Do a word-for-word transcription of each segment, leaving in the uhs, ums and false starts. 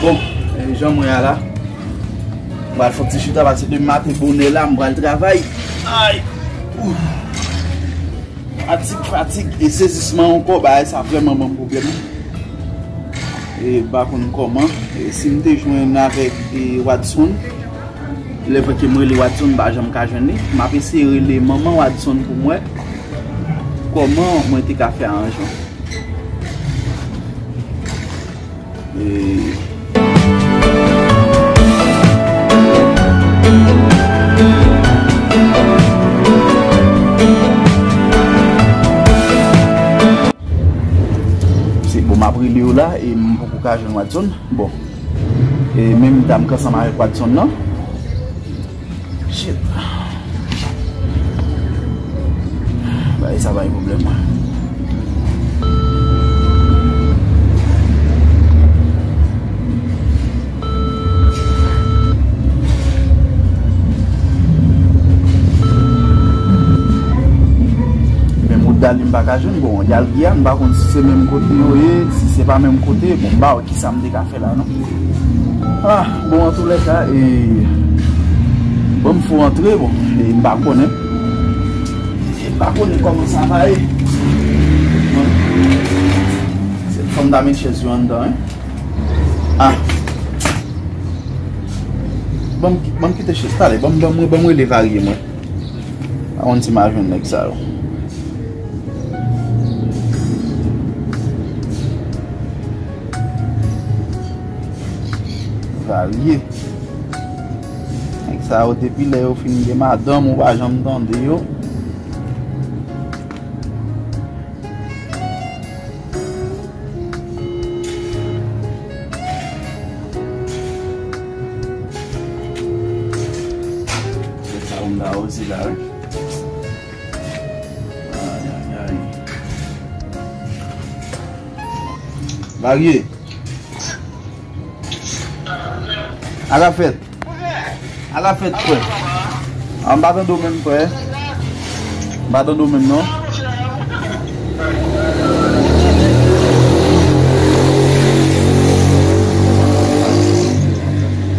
Bon, e, jan m wè a la, m pral fè yon ti chita paske demen maten bonè la, m pral travay. Ay! Ouf! Fatig, fatig e sezisman ankò, bagay sa vrèman ban m pwoblèm. E m pa konn kòman, e si m te jwenn avèk, e, Watson, lè fè ke m rele Watson, m pa janm ka jwenn li. M ap eseye rele manman Watson pou m wè kòman mwen te ka fè aranjman. E se bon, m ap rele yo la e m poko ka jwenn Watson. Bon. E menm tan m k ansanm avèk Watson nan. Shit. Bagay sa pa gen pwoblèm, mwen. Menm wout Dali m pa ka jwenn. Bon, y al Giyàn, m pa konn si se menm kote yo ye, si se pa menm kote. Bon, m pa wè kisa m te ka fè la, non. Ah, bon, antoulèka, e, bon, m fou antre, bon, e, m pa konnen. E, m pa konnen kòman sa va ye. Bon. Se fò m ta met chèz yo anndan, wi. Ah. Ban m, ban m kite chèz. Talè, ban m, ban m, ban m rele Varye, mwen. Pa konn si m a jwenn nèg sa yo. Varye. Nèg sa yo, depi lè yo fin gen madanm, ou pa janm tande yo. Se sa Honda osi la, wi. Ay, ay, ay. Varye. Sa k ap fèt? Sa k ap fèt, frè? Ah, m pa tande w menm, frè. M pa tande w menm, non.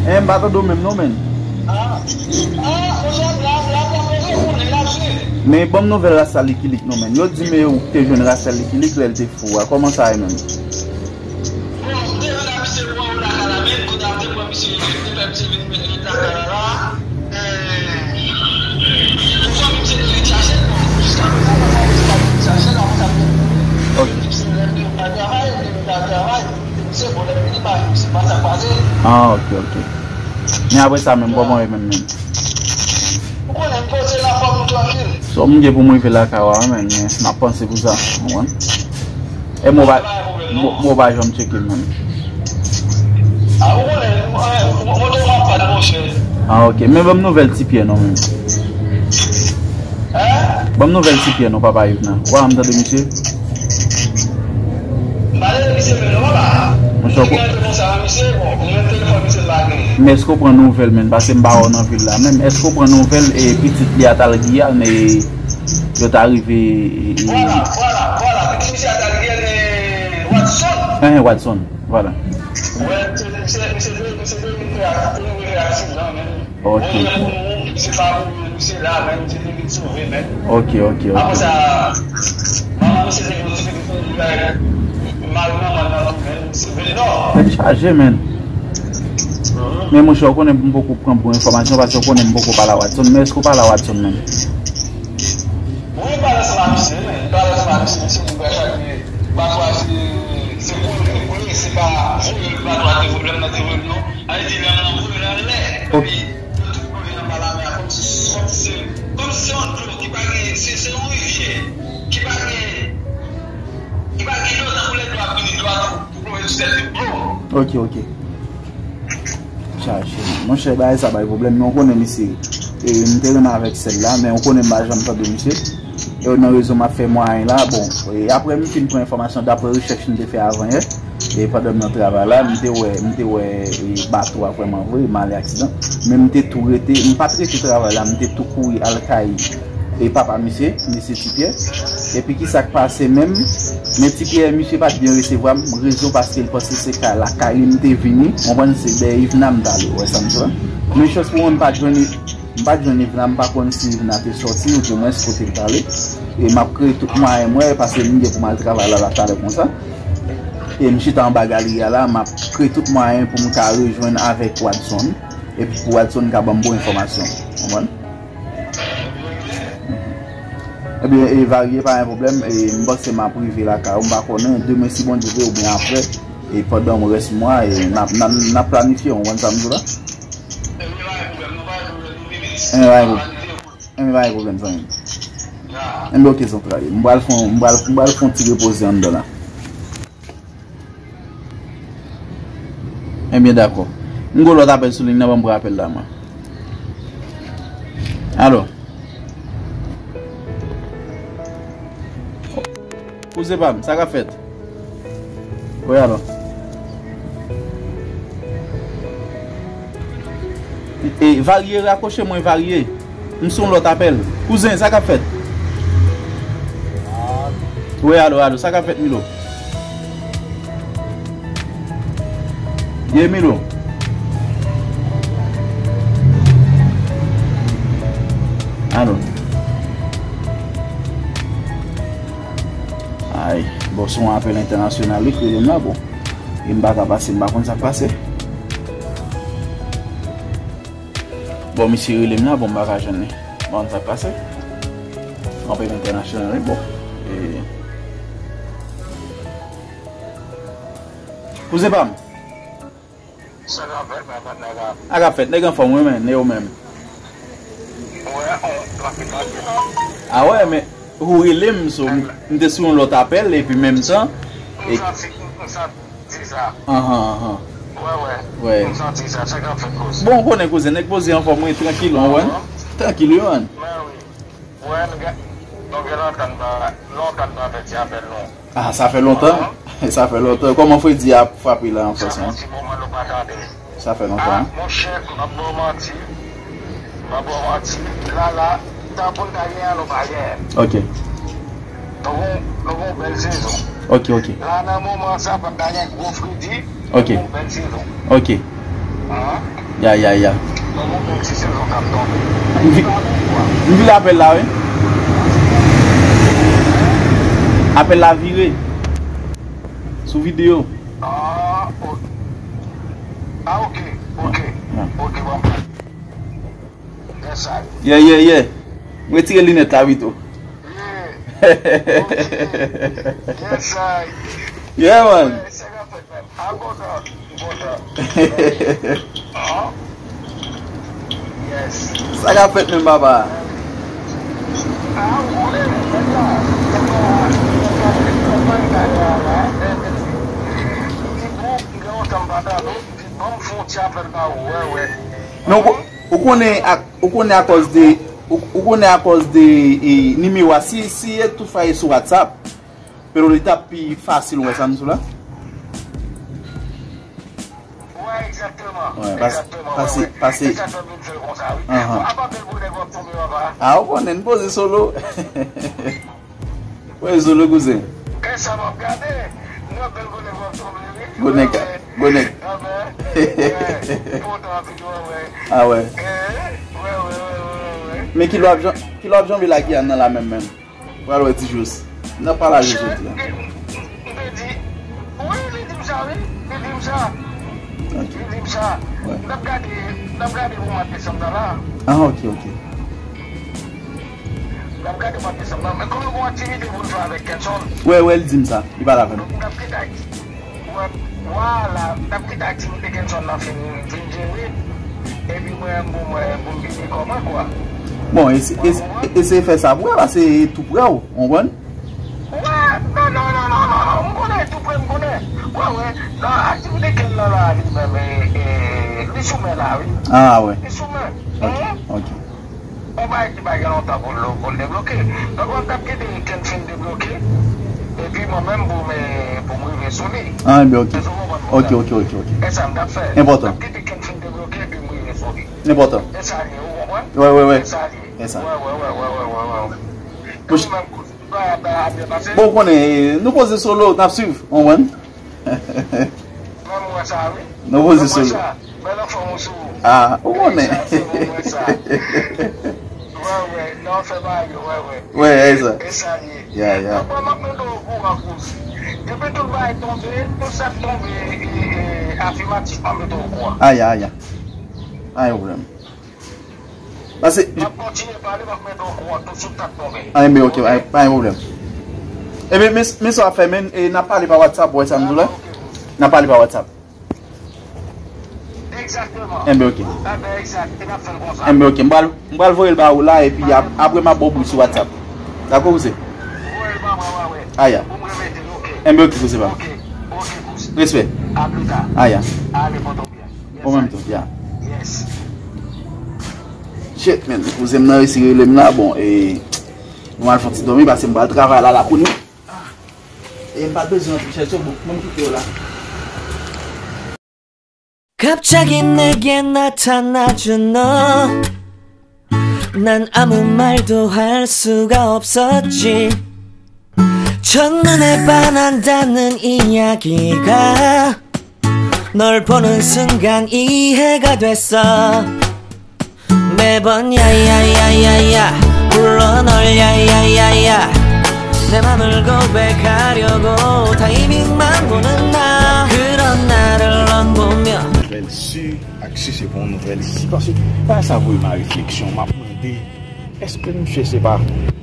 Eh, m pa tande w menm, non, menn. Men ban m nouvèl Rasta Likilik, non, menn. Yo di men ou te jwenn Rasta Likilik lè l te fou a. Kòman sa ye, menn? Bon, m te vin ak misye pou anwo lakay la, menm kote a m te pran misye, m te fè misye vin met lakay la la. Pou fanmi misye te vin chache l, bon, jiskaprezan, fanmi misye pa t vin chache l, apre sa, m te di misye lè m te pa travay, m te vin al travay, m te di misye, bon, lè m vini, pa vin, misye pa sa k pase. Ah, ok, ok. Men apre sa menm, kòman w ye menm, menm? Ou konnen m poze la, fò m trankil. So, m gen pou m rive lakay ou a, menm, men m ap panse pou sa, ou konprann? E mwen pa, mwen, mwen pa janm tcheke m, menm. Ah, ou konnen, mwen, mwen, mwen tou m ap pale, monchè. Ah, ok. Men ban m nouvèl Ti Pyè non, menm. Hein? Ban m nouvèl Ti Pyè non, papa Yvena. Ou pa janm tande misye? M pa tande misye menm non, papa. Monchè, ou ko- Mwen te konsa, misye, bon, mwen telefòn misye m pa gen. Men èske w pran nouvèl, menn? Paske m pa wè w nan vil la menm. Èske w pran nouvèl, e, pitit li a t al Giyàn, e yo ta rive, e, e, Vwala, vwala, vwala. Pitit misye a t al Giyàn, e, Watson. Hein, Watson, vwala. Wè, misye, misye, misye te, misye te vin fè ak-, vin fè aksidan, menn. Ok. Bonè pou nou, misye pa mouri, misye la, men misye te vin sove, men. Ok, ok, ok. Apre sa, manman misye te gen yon ti pitit pou li, mari manman nan tou, men misye vin nò. Tèt chaje, men. Men monchè, ou konnen m poko pran bon enfòmasyon, paske ou konnen m poko pale a Watson. Men èske ou pale a Watson, men? Wi, m pale ansanm a misye, men. M pale ansanm a misye, misye di m pral chak bato a se, se pou l te voye, se pa voye l bato a te voye, lè m nan te voye l non. Sa vle di lè m nan voye l anlè. Ok. Epi yo tout plonje nan pa lamè a kòmsi, kòmsi se, kòmsi se yon dlo ki pa gen, se, se yon rivyè ki pa gen, ki pa gen dlo, tankou lè dlo ap vini, dlo a tou, tou plonje sou tèt li, blo. Ok, ok. Chaje. Monchè, bagay sa bay pwoblèm, men ou konnen misye. E, m te renmen avèk sèl la, men ou konnen m pa janm tande misye. E nan rezon m ap fè mwayen la, bon, e apre m fin pran enfòmasyon daprè rechèch m te fè avan yè, e pandan m nan travay la, m te wè, m te wè, e, bato a vrèman vre, m ale aksidan. Men m te tou rete, m pa t rete travay la, m te tou kouri al kay, e, papa misye, mesye Ti Pyè. Epi ki sa k pase menm? Men Ti Pyè, misye pa t byen resevwa m, rezon paske l panse se kay, lakay li m te vini, w konprann, se dèyè Yvena m t ale, w wè sa m di w la? Men chans pou mwen, m pa t jwenn, m pa t jwenn Yvena, m pa konn si Yvena te sòti, oudimwens kote l t ale. E m ap kreye tout mwayen m wè, paske m gen pou m al travay la, la talè konsa. E m chita anba galri a la, m ap kreye tout mwayen pou m ka rejwenn avèk Wadson. Epi pou Wadson ka ban m bon enfòmasyon. Konprann? Ebyen, e Varye pa gen pwoblèm, e m panse m ap rive lakay ou, m pa konnen, demen si Bondye vle oubyen aprè, e pandan rès mwa, e n ap, n ap, n ap planifye, w konprann sa m di w la? Ebyen, pa gen pwoblèm, zanmi m. Ebyen, oke, zantray. M pral fè yon, m pral, m pral fè yon ti repoze anndan la. Ebyen, dakò. M gen lòt apèl sou liy nan, ban m pran apèl la, mwen. Alo? Kouzen pa m, sa k ap fèt? Wi, alo? E, Varye, rakwoche mwen, Varye. M sou yon lòt apèl. Kouzen, sa k ap fèt? Wi, alo, alo, sa k ap fèt, Milo? Ye, Milo? Alo? Ay, bon, se yon apèl entènasyonal, wi, k rele m la, bon. E m pa ka pase, m pa konn sa k pase. Bon, misye rele m la, bon, m pa ka jwenn li. M pa konn sa k pase. Yon apèl entènasyonal, wi, bon. E, kouzen pa m. Sa k ap fèt, men, patnè, la? Sa k ap fèt, nèg anfòm, wi, men, e ou menm? Wè, on, la ki pase la. A wè, men, ou rele m, so, m, m te sou yon lòt apèl, epi menm tan, e m santi, m santi sa. Anhan, anhan. Wè, wè. Wè. M santi sa, sa k ap fèt, kouzen? Bon, ou konnen, kouzen, nèg poze anfòm, wi, trankil, wi, man. Trankil, wi, man. Men wi. Wè, nou gen, nou gen lontan n pa, lontan n pa fè ti apèl, non. Ah, sa fè lontan? Sa fè lontan. Kòman fredi a ap frape la an Frans, non? Sa fè yon ti moman nou pa tande. Sa fè lontan. Ah, monchè, m ap ba w manti. M ap ba w manti. La, la, tan pou n ta gen an, nou pa gen. Ok. Nou gon, nou gon bèl sezon. Ok, ok. La, nan moman sa, pa ta gen gwo fredi. Ok. Yon bèl sezon. Ok. An? Ya, ya, ya. Yon bèl ti sezon k ap tonbe. M vi-, m vire apèl la, wi. Apèl la vire. Sou videyo. Ah, ok. Ah, ok, ok. Ya. Ok, bon. Yes, I. Yeah, yeah, yeah. M retire linèt la pito. Yeah. Ok. Yes, I. Yeah, man. Yes, I. Ah, kontan, kontan. Ah. Yes. Sa k ap fèt menm, papa? Ah, ou konnen, mèt la. Mèt la, mèt la, mèt la, mèt la. Bon, m gen lontan m pa tande w. Ban m fè yon ti apèl ba ou, wè, wè. Men ou ko-, ou konnen ak, ou konnen akòz de, ou, ou konnen akòz de, e, nimewo a, si, si e tout fwa e sou WhatsApp, petèt li t ap pi fasil, ou wè sa m di w la? Wè, egzakteman. Wè, pas-, egzakteman, wè, pase, wè. Pase. E sa k fè m vin fè l konsa, wi. Anhan. Apa bèl bonè w ap tonbe, papa? A, ou konnen, n poze solo. Wè, solo, kouzen. E sa m ap gade. Nan bèl bonè w ap tonbe, wi. Gwo nèg, wè, wè. Gwo nèg. A, wè. Wè, wè, wè, wè, wè. Men kilè w ap jan-, kilè w ap janbe la Giyàn nan la menm, menm? Pral wè Ti Jous. N ap pale a Jous jodi a. M te di, wi, li di m sa, wi. Li di m sa. Ok. Li di m sa. Wè. N ap gade, n ap gade pou mwa desanm nan la. Ah, ok, ok. N ap gade mwa desanm nan. Men kòm nou gen yon aktivite pou n fè avèk Kenson. Wè, wè, li di m sa. Li pale avè m. Donk, n ap kite Ayiti. Wè, vwala, n ap kite aktivite Kenson nan fin, fin jere. Epi mwen, bon, mwen, pou m vini kòman, kwa. Bon, ese-, ese-, eseye fè sa pou wè, paske e tou prè w, ou konprann? Wè, non, non, non, m konnen e tou prè, m konnen. Wè, wè, nan aktivite Ken nan la, li menm, e, e, li sou men la, wi. Ah, wè. Li sou men. Ok, ok. Yon bagay ki pa gen lontan pou l, pou l debloke. Donk, w ap t ap kite Ken fin debloke. Epi mwen menm pou m, pou m rive sou li. Ah, ebyen, ok. Èske w konprann? Ok, ok, ok, ok. E sa m t ap fè. Enpòtan. M t ap kite Ken fin debloke epi m rive sou li. Enpòtan. E sa l ye, ou konprann? Wè, wè, wè. E sa l ye. E sa. Wè, wè, wè. Epi menm kout. Bon, ou konnen, nou poze solo, n ap swiv, ou konprann? Nou poze solo. Ah, ou konnen. Wè, e sa. Ya, ya. Depi tout bagay tonbe, tout sa k tonbe, e, e, afimatifman mete okouran. Aya, aya. Pa gen pwoblèm. Pase, m ap kontinye pale, m ap mete okouran tout sou sa k tonbe. Ah, enben, ok, pa gen pwoblèm. Enben, men, men sa w ap fè, men, e, n ap pale pa WhatsApp, ou wè sa m di w la? N ap pale pa WhatsApp. Egzakteman. Enben, ok. Enben, egzak, e n ap fè l konsa. Enben, ok, m pral, m pral voye l ba ou la, epi ap-, apre m ap ba w bri sou WhatsApp. Dakò, kouzen? Voye l ba mwen, wè, wè. Aya. Pou m remete l, ok. Enben, ok, kouzen pa m. Ok, ok, kouzen. Respè. A pli ta. Aya. Ale, pòtan. Ou menm tou, ya. Shit, man, kouzen m nan resi rele m la, bon, e, nou al fè yon ti dòmi, pase m pral travay la, la kounye. E m pa t bezwen antre chèche w, bon, mwen m kite w la. 갑자기 내게 나타나준 너. 난 아무 말도 할 수가 없었지. 첫눈에 반한다는 이야기가 널 보는 순간 이해가 됐어. 매번 야야야야야 불러 널 야야야야 내 맘을 고백하려고 타이밍만 보는 나 그런 나를 넌 보며 Nouvèl si ak si se pa yon nouvèl si, paske pa sa voye m a refleksyon, m ap mande, èske misye se pa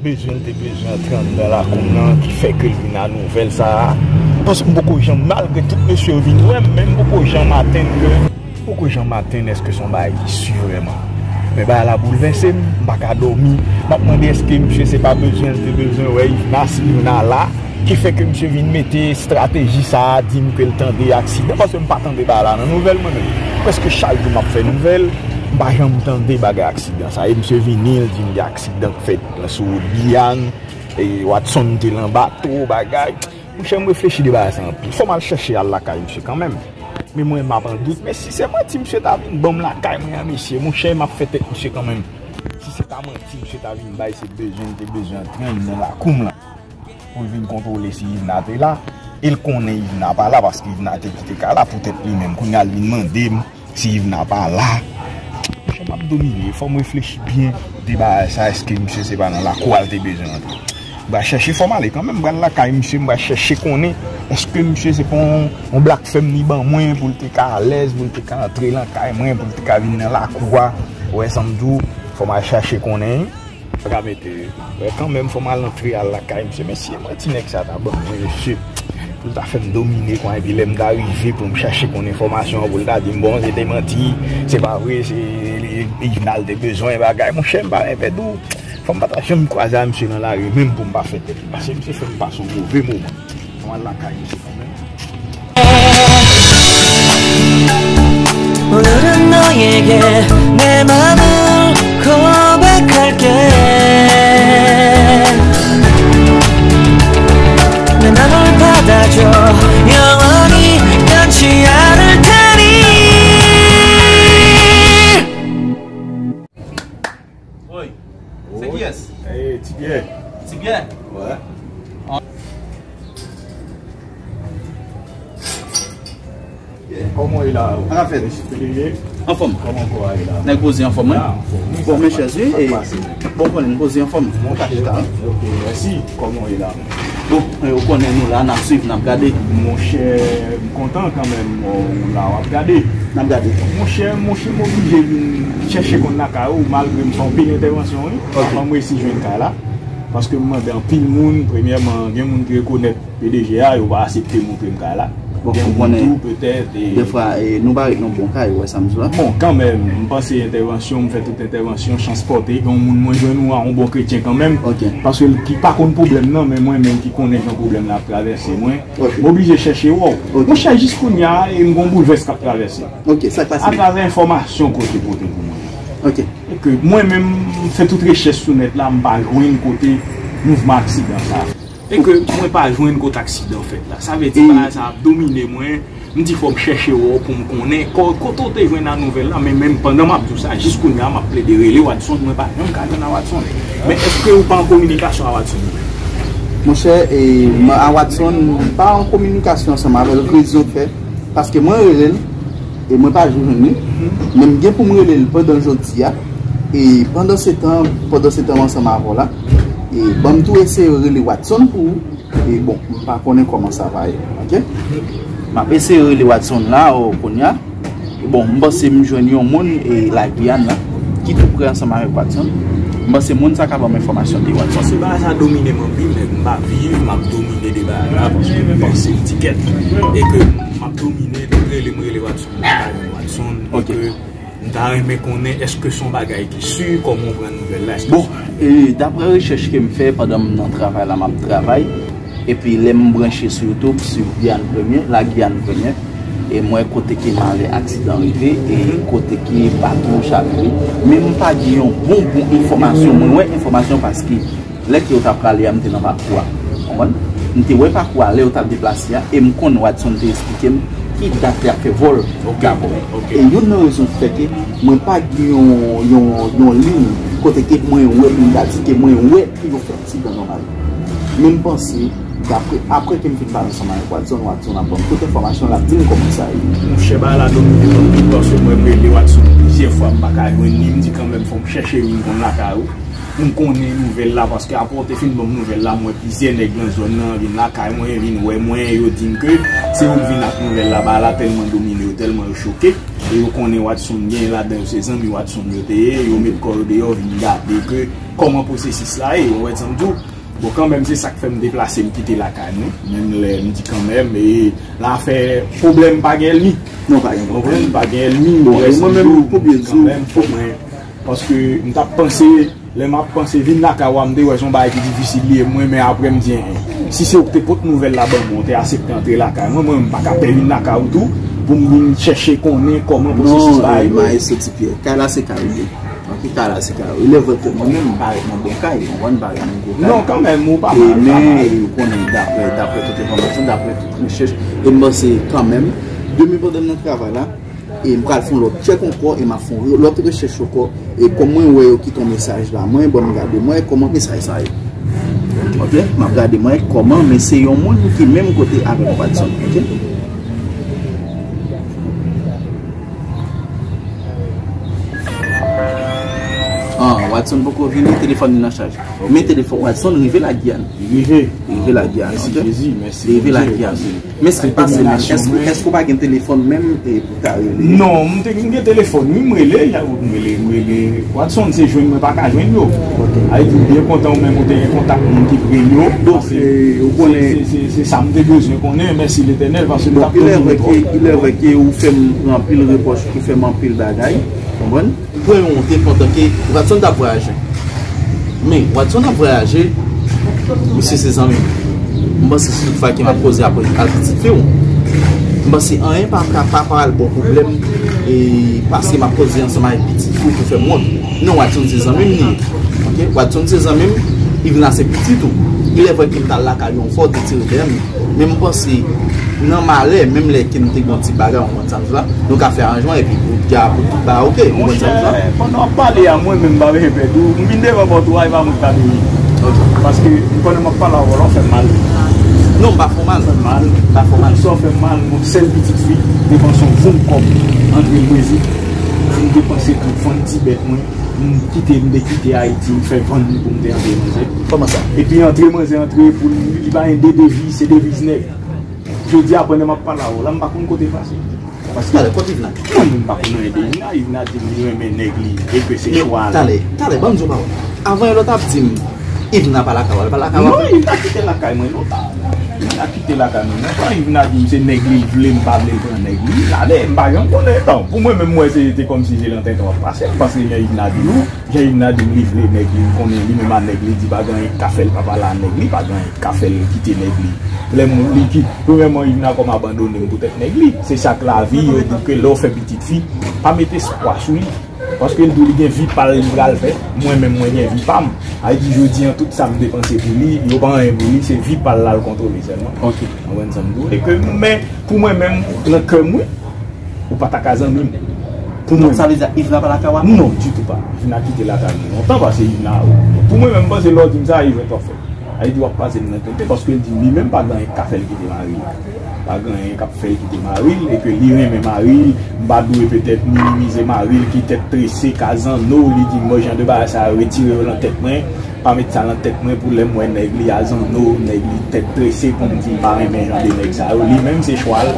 bezwen l te bezwen antre anndan lakou m nan ki fè ke l vin a nouvèl sa a? Paske m poko janm, malgre tout mesye yo vin wè m, men m poko janm atenn ke, m poko janm atenn èske se yon bagay ki si vrèman. Men bagay la boulvèse m, m pa ka dòmi. M ap mande èske misye se pa bezwen l te bezwen wè Yvna, si Yvna la, ki fè ke misye vin mete estrateji sa a, di m ke l tande aksidan, paske m pa tande bagay la nan nouvèl mwen menm. Prèske chak jou m ap fè nouvèl, m pa janm tande bagay aksidan sa. E misye vini, l di m gen aksidan k fèt sou wout Giyàn, e Watson te lan bato, bagay. Monchè, m reflechi de bagay sa anpil. Fò m al chèche al lakay misye kanmenm. Men mwen, m ap an dout. Men si se manti misye ta vin ban m lakay mwen an, mesye, monchè, m ap fè tèt misye kanmenm. Si se ta manti misye ta vin bay, se bezwen l te bezwen antre nan lakou m lan pou l vin kontwole si Yvna te la. E l konnen Yvna pa la, paske Yvna te kite kay la pou tèt li menm. Kounye a l vin mande m si Yvna pa la. Monchè, m ap domine. Fò m reflechi byen de bagay sa. Èske misye se pa nan lakou a l te bezwen antre? M pral chèche, fò m ale kanmenm. M pral lakay misye, m pral chèche konnen èske misye se pa yon, yon blak fèm li ban mwen pou l te ka alèz, pou l te ka antre lan kay mwen, pou l te ka vin nan lakou a. Ou wè sa m di w? Fò m al chèche konnen. Pa ka mete, wè, kanmenm, fò m al antre al lakay misye. Mesye, mwen, ti nèg sa ta ban mwen, mesye, pou l ta fè m domine, kwa, epi lè m ta rive pou m chache konn enfòmasyon an, pou l ta di m, bon, se te manti, se pa vre, se Yvna l te bezwen bagay. Monchè, m pa renmen di w, fò m pa ta janm kwaze a misye nan lari, menm pou m pa fè tèt li pase, misye fè m pase yon move moman. Fò m al lakay misye kanmenm. 오늘은 너에게 내 맘을 고백할게. 내 맘을 받아줘. 영원히 변치 않을 테니. Wi. Se kiyès? Eh, Ti Pyè. Ti Pyè? Wè. Kòman w ye la? An fèt. Anfòm. Kòman kò a ye la? Nèg poze anfòm, wi. Bon, men chèz, wi. Bon, konnen n poze anfòm. Bon, ka chita, wi. Ok, mèsi. Kòman w ye la? Bon, eh, ou konnen nou la, n ap swiv, n ap gade. Monchè, m kontan kanmenm, ou la, w ap gade. N ap gade. Monchè, monchè, m oblije vin chèche konn lakay ou, malgre m fè anpil entèvansyon, wi. Ok. Avan m resi jwenn kay la. Paske m mande anpil moun, premyèman, gen moun ki rekonèt P D G a, yo pa aksepte montre m kay la. Bon, gen moun tou, petèt, e defwa, e, nou pa ret nan bon kay, ou wè sa m di w la? Bon, kanmenm, m panse entèvansyon, m fè tout entèvansyon, chans pote, gen yon moun mwen jwenn ou a, yon bon kretyen kanmenm. Ok. Paske l ki pa konn pwoblèm nan, men mwen menm ki konnen jan pwoblèm nan ap travèse mwen, ok, m oblije chèche wè w. Ok. Monchè, jis kounye a, e m gon boulvès k ap travèse. Ok, sa k pase? Atravè enfòmasyon kote pote pou mwen. Ok. E ke mwen menm, m fè tout rechèch sou nèt la, m pa jwenn kote mouvman aksidan sa a. E ke mwen pa jwenn kote aksidan fèt la. Sa vle di bagay sa ap domine mwen. M di fò m chèche wè w pou m konnen ko-, kote w te jwenn a nouvèl la, men menm pandan m ap di w sa, jis kounye a m ap plede rele Watson, mwen pa janm ka jwenn a Watson. Men èske ou pa an kominikasyon a Watson ou menm? Monchè, e, mwen a Watson, m pa an kominikasyon ansanm avè l, rezon k fè, paske mwen rele l, e mwen pa jwenn li, men m gen pou m rele l pandan jodi a, e pandan se tan, pandan se tan m ansanm avè w la, e ban m tou eseye rele Watson pou ou, e bon, m pa konnen kòman sa va ye, ok? M ap eseye rele Watson la, o, kounye a. Bon, m panse m jwenn yon moun e Lagiyàn la, ki tou prè ansanm avèk Watson. M panse moun sa ka ban m enfòmasyon de Watson. Paske bagay sa domine m anpil, nèg, m pa viv, m ap domine de bagay la, paske m panse m ti kèt, e ke m ap domine, tout rele m rele Watson, m pa jwenn Watson, e ke m ta renmen konnen, èske se yon bagay ki si, kòman w pran nouvèl la, èske... Bon, e, daprè rechèch ke m fè pandan m nan travay la, m ap travay, epi lè m branche sou YouTube, sou Guyane Première, La Guyane Première, e m wè kote ke malè aksidan rive, e kote ke bato chavire. Men m pa gen yon bon, bon enfòmasyon. Mwen wè enfòmasyon paske lè ke yo t ap rale a, m te nan pakou a. Konprann? M te wè pakou a lè yo t ap deplase a, e m konn Watson te eksplike m ki dat y ap fè vòl dabò. E youn nan rezon ki fè ke mwen pa gen yon, yon, yon liy kote ke mwen wè pou m ta di ke mwen wè pou yo fè aksidan nan malè. Men m panse, daprè, apre ke m fin pale ansanm avèk Watson, Watson ap ban m tout enfòmasyon, l ap di m kòman sa ye. Monchè, bagay la domine m anpil, paske mwen rele Watson plizyè fwa, m pa ka jwenn li, m di kanmenm fò m chèche vin konn lakay ou, pou m konnen nouvèl la, paske apre w te fin ban m nouvèl la, m wè plizyè nèg nan zòn nan vin lakay mwen, vin wè mwen, yo di m ke se yo k vin ak nouvèl la, bagay la tèlman domine yo, tèlman yo choke, e yo konnen Watson gen ladan yo, se zanmi Watson yo te ye, yo met kò yo deyò, vin gade ke kòman pwosesis la ye, ou wè sa m di w. Bon, kanmenm, se sa k fè m deplase, m kite lakay mwen. Menm lè m di kanmenm, e l ap fè pwoblèm, pa gen ènmi. Non, pa gen pwoblèm. Konprann? Pa gen ènmi. Bon, e mwen menm, pou byen di w, kanmenm, fò mwen, paske m t ap panse, lè m ap panse vin lakay ou a, m te wè se yon bagay ki difisil li ye, mwen, men apre m di, en, si se ou ki te pot nouvèl la ban mwen, ou te aksepte antre lakay mwen, mwen, m pa ka pè vin lakay ou tou, pou m vin chèche konnen kòman pwosesis bagay yo. Non, e, Maestro Ti Pyè, kay la se kay ou ye. An ki ka la, se ka, il est vrai ke mwen menm, m pa ret nan bon kay, ou konprann, m pa ret nan gwo kay. Non, kanmenm, ou pa mal, ou pa mal. E, men, ou konnen, daprè, daprè tout enfòmasyon, daprè tout rechèch, e m panse kanmenm, demen pandan m nan travay la, e m pral fè yon lòt tchèk ankò, e m ap fè yon lòt rechèch ankò, e kòm mwen wè yo kite yon mesaj ba mwen, ban m gade, mwen, kòman mesaj sa ye. Ok? M ap gade, mwen, kòman, men se yon moun ki menm kote avèk Watson, ok? Ah, Watson poko vini, telefòn li nan chaj. Men telefòn Watson rive Lagiyàn. Li rive. Li rive Lagiyàn, ok? Mèsi Jezi, mèsi Bondye. Li rive Lagiyàn. Men sa k pase menm? Èske, èske w pa gen telefòn menm, e, pou ta rele? Non, m te, m gen telefòn, wi, m rele, y a, m rele, m rele. Watson, se jwenn mwen pa ka jwenn yo. Ok. Sa vle di, m byen kontan ou menm ou te gen kontak moun ki pre m yo. Donk, e, ou konnen, se, se, se, se sa m te bezwen konnen, mèsi Letènèl, paske m t ap domine twòp. Bon, il est vrai que, il est vrai que ou fè m anpil repwòch, ou fè m anpil bagay, konprann? M pran yon wonte pandan ke Watson t ap vwayaje. Men, Watson ap vwayaje, misye se zanmi m. M panse si tout fwa ke m ap koze apre ak pitit fi w, m panse anyen pa ka, pa pral ba w pwoblèm, e paske m ap koze ansanm avèk pitit fi w pou fè m wont. Non, Watson se zanmi m li ye. Ok? Watson se zanmi m, Yvna se pitit ou. Il est vrai ke m t al lakay ou yon fwa, ou te tire dèyè m. Men m panse, nan malè, menm lè ke nou te gen yon ti bagay, ou konprann sa m di la, nou ka fè aranjman epi pou dja pou tout bagay ok, ou konprann sa m di la? Monchè, pandan w ap pale a, mwen menm m pa bezwen pè tou. M vin devan pòt ou a, e pa mwen ki ta beni. Ok. Paske pandan m ap pale avè w la, w fè m mal. Non, m pa fè w mal. Ou fè m mal. M pa fè w mal. Sa w fè m mal, yon sèl pitit fi, depanse yon von kòb, antre l Brezil, m depanse pou vann ti bèt mwen, m kite, m te kite Ayiti, m fè vann li pou m te antre manzè. Kòman sa? Epi antre manzè, antre pou li, li pa gen de deviz, se deviz nèg. Jodi a, pandan m ap pale avè w la, m pa konn kote l pase. Paske... Talè, kote Yvna? Mwen menm m pa konn anyen de Yvna. Yvna di m li renmen nèg li, e ke se chwa li. Men, talè, talè, ban m di w yon pawòl. Avan yè lè w t ap di m, Yvna pa lakay ou, li pa lakay ou? Non, Yvna kite lakay mwen lontan. Yvna kite lakay mwen lontan. Yvna di m se nèg li l vle, m pa vle l pran nèg li. Talè, m pa janm konnen. Bon, pou mwen menm, m wè se te kòmsi se lan tenten w ap pase, paske jan Yvna di nou, Jan Yvna di m li vle nèg li, m konnen li menm a nèg li, di pa gen anyen k ka fè l pa pale a nèg li, pa gen anyen k ka fè l kite nèg li. Lè moun li ki, premyèman, Yvna kòm abandone m poutèt nèg li. Se sa k lavi, yo di ke lè w fè pitit fi, pa mete espwa sou li. Paske l di w li gen vi pa l li pral fè, mwen menm mwen gen vi pa m. Sa vle di jodi a tout sa m depanse pou li, yo pa anyen pou li, se vi pa l la l kontwole sèlman. Ok. Ou konprann sa m di w? E ke, men, pou mwen menm, nan kè m, wi, ou pa ta ka zanmi m. Pou mwen. Donk, sa vle di Yvna pa lakay ou ankò? Non, ditou pa. Yvna kite lakay mwen lontan, paske Yvna, pou mwen menm, m panse lè w di m sa, Yvna t ap fè. Sa vle di w ap kwaze m nan tenten, paske l di li menm pa gen anyen k ka fè l kite mari l. Pa gen anyen k ap fè l kite mari l, e ke li renmen mari l. M pa dwe petèt minimize mari l ki tèt trese, k a zanno, li di m, bon, jan de bagay sa yo, retire yo nan tèt mwen, pa met sa nan tèt mwen pou lè m wè nèg li a zanno, nèg li tèt trese, pou m di m pa renmen jan de nèg sa yo. Li menm se chwa l,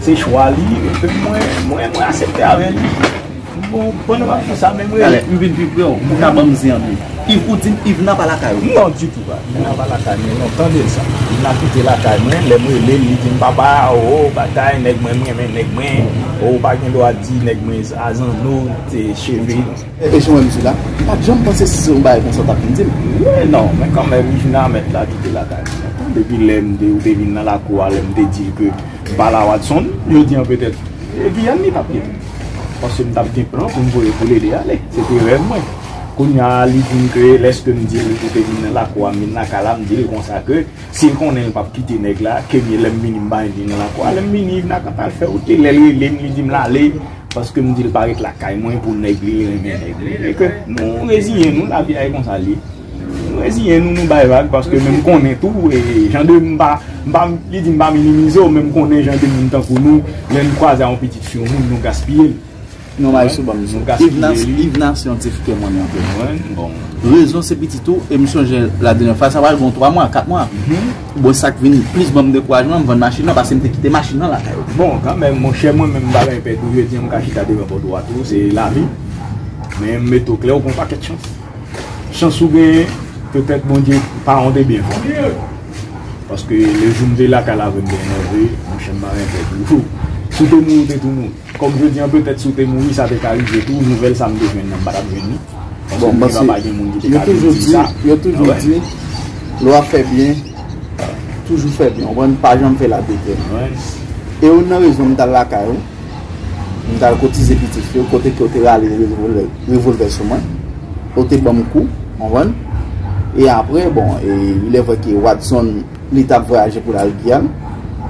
se chwa li, e ke mwen, mwen, mwen aksepte avè li. Bon, pandan m ap di sa, menm rele. Talè, m vin pi pre w, ou ka ban m zen an tou. Iv, ou di m Ivna pa lakay ou? Non, ditou pa. Ivna pa lakay mwen, non, tande sa. Ivna kite lakay mwen, lè m rele l, li di m, papa, o, batay, nèg mwen, m renmen nèg mwen, o, ou pa gen dwa di nèg mwen a zanno, te cheve. E, e jan w wè m sou la, m pa t janm panse si se yon bagay konsa w t ap vin di m. Wi, non, men kanmenm, Ivna mèt la kite lakay mwen. Depi lè m te, ou te vin nan lakou a, lè m te di l ke m pale a Watson, jodi an petèt, e Giyàn li t ap kite. Paske m t ap gen plan pou m voye pou Lele ale. Se te rèv mwen. Kounye a, li di m ke lèske m di l pou te vin nan lakou a, m vin lakay la, m di l konsa ke si l konnen l p ap kite nèg la, ke byen lè m vini m pa vin nan lakou a. Lè m vini, Ivna kanpe al fè wout li. Lè l rele m, li di m l ale, paske m di l pa ret lakay mwen pou nèg li, li renmen nèg li. E ke nou reziyen nou, lavi a e konsa l ye. Nou reziyen nou, nou bay vag, paske men m konnen tou, e jan de m pa, m pa, li di m pa minimize w, men m konnen jan de moun tankou nou, lè n kwaze a yon pitit fi yon moun, nou gaspiye l. Non, Maestro, ban m di w. Ivna, Ivna se yon ti fi ke m renmen anpil. Rezon se pitit ou, e m sonje la dènyè fwa, sa pral gen twa mwa, kat mwa. Bon, sa k vin plis ban m dekourajman, m vann machin nan, paske m te kite machin nan lakay ou. Bon, kanmenm, monchè, mwen menm, m pa gen pèdi, jodi an, m ka chita devan pòt ou a tou, se lavi. Men m mete w klè, ou gen yon pakèt chans. Chans ou genyen, petèt Bondye pa yon te byen fè. Paske lejou m te lakay la vre, m te enève, monchè, m pa gen pèdi. Si w te mouri, w te tou mouri. Kòm jodi an, petèt si w te mouri, sa te ka rive tou, nouvèl sa m te jwenn nan, m pa t ap jwenn li. Paske m te pa gen moun ki te ka vin di sa. Yo toujou di, lè w ap fè byen, toujou fè byen, w konprann, pa janm fè la de kè. E youn nan rezon m t al lakay ou, m t al kotize pitit fi w, kote ke w te rale revolvè, revolvè sou mwen, ou te ban m kou, w konprann. E apre, bon, e, il est vrai que Watson, li t ap vwayaje pou l al Giyàn.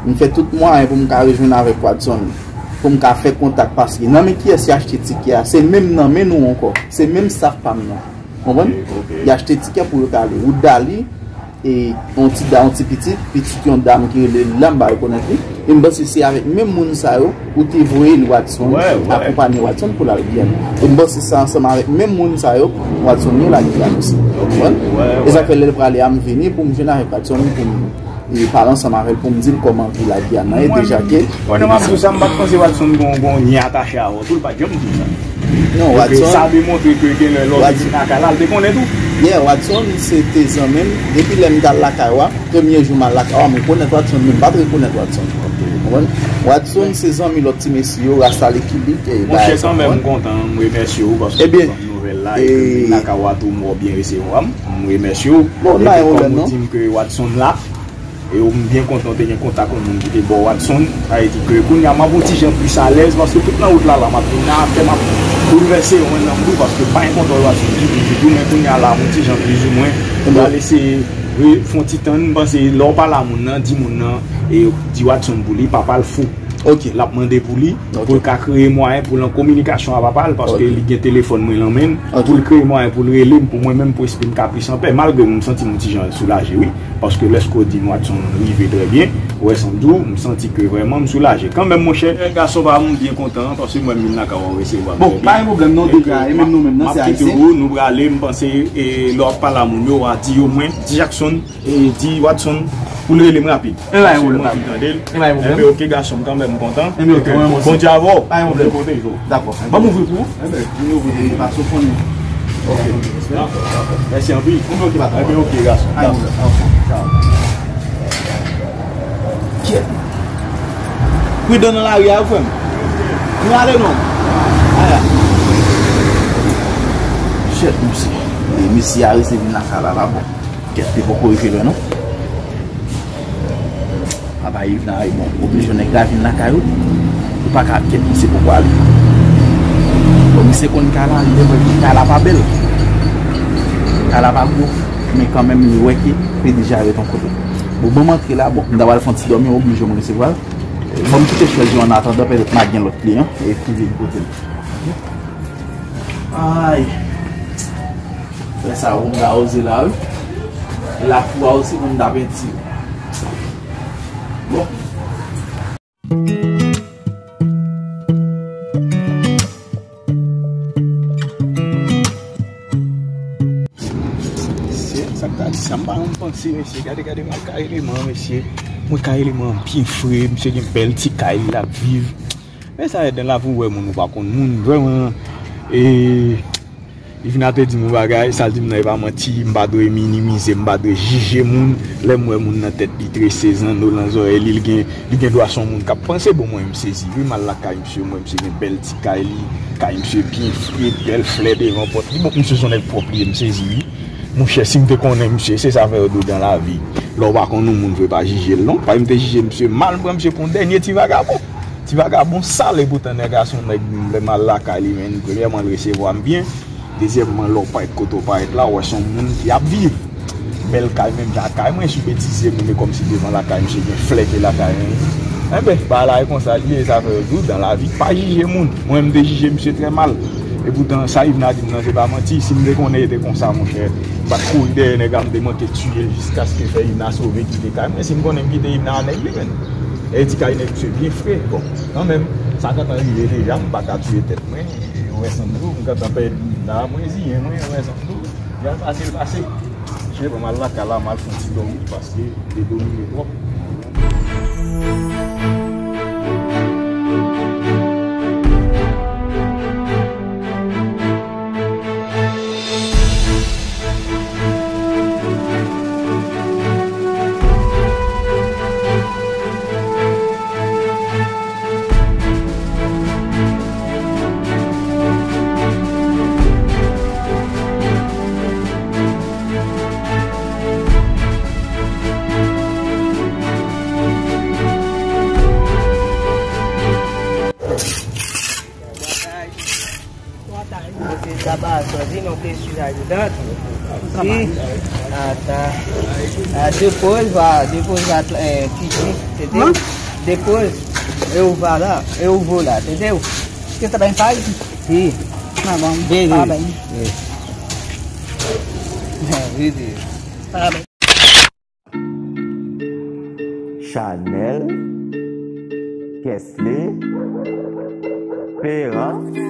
M fè tout mwayen pou m ka rejwenn avèk Watson, pou m ka fè kontak, paske nan men kiyès y achte tikè a, se menm nan men nou ankò, se menm staf pa m nan. Konprann? Y achte tikè pou yo ka ale. Wout Dali, e yon ti da, yon ti pitit, pitit yon dam ki rele Lila, m pa rekonèt li. E m panse se avèk menm moun sa yo ou te voye li Watson, akonpaye Watson pou l al Giyàn. E m panse se ansanm avèk menm moun sa yo Watson ye la Giyàn osi. Ou konprann? E sa k fè lè l prale a, m vini pou m jwenn avèk Watson, pou m, e, pale ansanm avè l, pou m di l kòman vi la Giyàn nan ye, deja ke. Pandan m ap di w sa, m pa t panse Watson gon, gon lyen atache avè w tou, l pa t janm di m sa. Non, Watson. Sa demontre ke gen lè lè w te vin lakay la, l te konnen tou. Yeah, Watson se te zanmi m. Depi lè m t al lakay ou a, premye jou m al lakay ou a, m rekonèt Watson, men m pa t rekonèt Watson. Ou konprann? Watson se zanmi lòt ti mesye yo, Rasta Likibik, e bagay sa. Monchè, kanmenm, m kontan, m remèsye w paske w ban m nouvèl la, e ke m vin lakay ou a tou, m wè w byen resevwa m. M remèsye w. Bon, pa gen pwoblèm, non. Epi kòm ou di m ke Watson la, e m byen kontan w te gen kontak yon moun ki te ba w Watson. Sa vle di ke kounye a m ap yon ti jan plis alèz, paske tout nan wout la la m ap vin la, kè m ap boulvèse, ou konprann, nan m tou, paske m pa gen kontwòl Watson ditou, ditou, men kounye a la m yon ti jan plizoumwen, m pral eseye re-, fè yon ti tann, m panse lè w pale a moun nan, di moun nan, e di Watson pou li, papa l fou. L ap mande pou li, pou l ka kreye mwayen pou l an kominikasyon a papa l, paske li gen telefòn mwen nan men l, pou l kreye mwayen pou l rele m, pou mwen menm, pou espri m ka plis anpè, malgre m santi m yon ti jan soulaje, wi. Paske lèske w di m Watson rive trè byen, ou wè sa m di w, m santi ke vrèman m soulaje. Kanmenm, monchè, gason pa m, m byen kontan, paske mwen menm lakay ou a w resevwa m trè byen. Bon, pa gen pwoblèm, non, deja, e menm nou menm, nan, se ayisyen. M ap kite w, nou prale, m panse, e, lè w ap pale a moun yo, w a di yo mwen, Ti Jackson, e, di Watson, pou l rele m rapid. E pa gen pwoblèm. Paske mwen anvi tande l. E pa gen pwoblèm. Enben, oke, gason m, kanmenm, m kontan. Enben, oke, mwen, mwen, Bondye avè w. Pa gen pwoblèm. Bondye pwoteje w. Dakò. Ban m ouvri pou ou. Enben, m ouvri pou ou, paske w konnen. Oke. Dakò, dakò. Mèsi anpil. Enben, oke, patwon. Enben, oke, gason. Pa gen pwoblèm. Dakò. Dakò. Kyèt. Pridan nan lari a, wi, frè m. Nou ale, non. Aya. Kyèt, mesye. E, mesye a resi vin lakay la, la, bon. Kèt, li poko rive lè, non. Papa Yves nan, bon, oblije nèg la vin lakay ou. Ou pa ka kèt, misye poko ale. Bon, misye konn kay la, li te wè ke kay la pa bèl. Kay la pa gwo, men kanmenm, li wè ke li deja ret yon kote. Bon, ban m antre la, bon, m ta pral fè yon ti dòmi, oblije m resevwa l. Ban m kite chèz yo an atandan, petèt m a gen lòt kliyan, e ki vin kote m. Ay. Frè sa ou gawoze la, wi. Lakou a osi konn ta penti. Bon. Mesye, sa k ta di sa, m pa janm panse, mesye. Gade, gade, mwen ka eleman, mesye. Mwen ka eleman byen fre, misye gen bèl ti kay li l ap viv. Men sa, Eden, la pou w wè moun ou pa konn moun, vrèman. E, Ivna te di m yon bagay, sa l di m nan, e pa manti, m pa dwe minimize, m pa dwe jije moun. Lè m wè moun nan tèt li trese, zanno lan zòrèy li, li gen, li gen dwa se yon moun k ap panse. Bon, mwen, m sezi, wi, m al lakay misye, m wè misye gen bèl ti kay li, kay misye byen fre, bèl flè devan pòt li. Bon, misye se yon nèg pwòp li ye, m sezi, wi. Monchè, si m te konnen misye, se sa fè yo di w dan lavi. Lè w pa konn yon moun vre, pa jije l non. Paske m te jije misye mal, m pran misye pou yon dènye ti vagabon. Ti vagabon sal, epoutan nèg la se yon nèg, lè m al lakay li, men, premyèman, l resevwa m byen. Dezyèmman, lè w parèt kote w parèt la, w wè se yon moun ki ap viv. Bèl kay, menm jan ak kay mwen, si w betize moun, e kòmsi devan lakay misye gen flè ke lakay mwen. Enben, bagay la e konsa l ye, sa fè yo di w, dan lavi, pa jije moun. Mwen, m te jije misye trè mal. Epoutan, sa Ivna di m nan, se pa manti. Si m te konnen e te konsa, monchè, m pa t kouri dèyè nèg la, m te manke tiye l jiskaske fè Ivna sove kite kay mwen. Si m konnen m kite Ivna a nèg li, menm. E di kay nèg misye byen fre. Bon, kanmenm, sa gentan rive deja, m pa ka tiye tèt mwen. Ou wè Sandro, m gentan pèdi Ivna, mwen reziyen mwen, ou wè Sandro. Jan l pase, l pase. Chen, ban m al lakay la, m al fè yon ti dòmi, paske m te domine twòp. Mete sa pa sòti, non, ke sou la dedan. Si. Ata. A, depoz, va, depoz, va, eh, titi, tete. Depoz. E ou va la, e ou vo la, tete. Ke sa ben fay? Si. Nan bon. Bebe. Pa ben. Bebe. Pa ben. Chanel, Kesley, Peran.